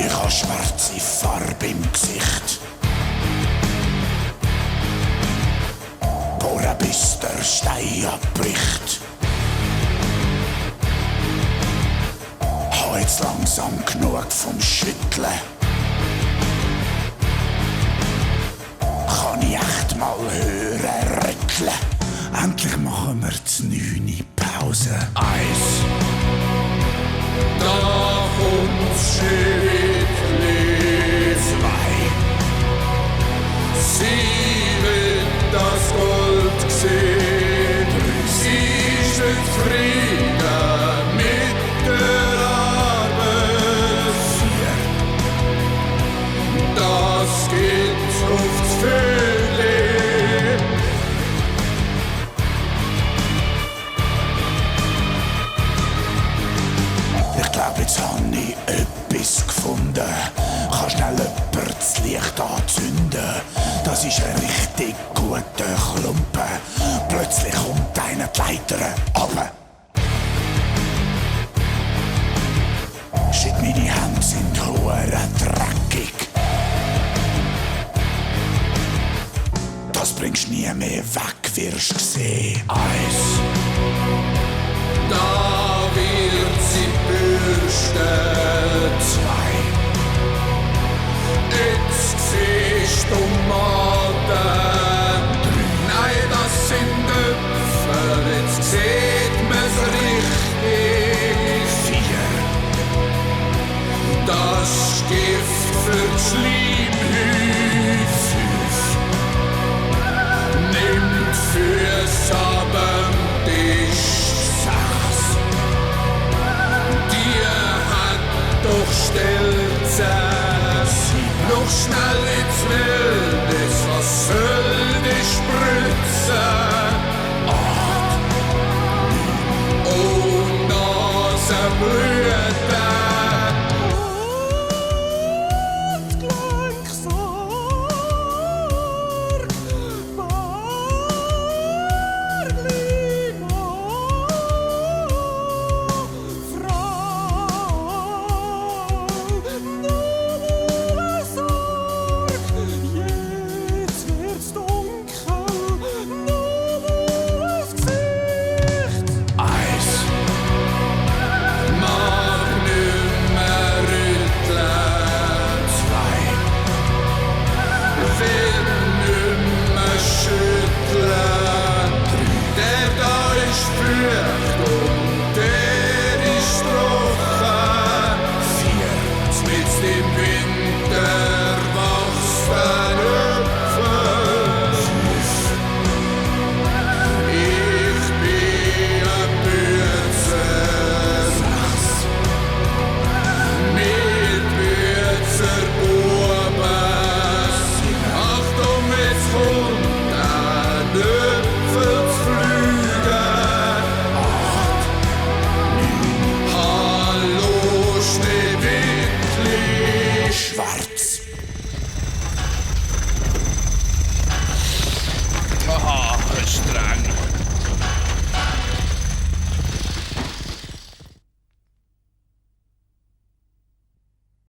Ich hab schwarze Farbe im Gesicht. Bohren bis der Stein abbricht. Hab jetzt langsam genug vom Schütteln. Kann ich echt mal hören rütteln? Endlich machen wir die 9 Pause. 1. Da kommt Schildli 2. Sie will das Gold gesehen. Sie ist nicht zufrieden mit der Arbeit. 4. Das geht aufs Vögel. Ich glaub, jetzt hab ich etwas gefunden. Kann schnell jemand das Licht anzünden. Das ist ein richtig guter Klumpen. Plötzlich kommt einer die Leiter runter. Shit, meine Hände sind hure dreckig. Das bringst nie mehr weg, wirst sehen. 1. Da wird sie bürstet. 2. Jetzt siehst du Tomaten. Nein, das sind Äpfel. Jetzt sieht man's richtig. 4. Das Gift für die Schleimhäute. 5. Nimmt fürs Abendtisch. 6. Die hat doch Stelzen. Noch schnell ins Wildnis, was soll die Spritze? 8. Oh, Nasenblüte.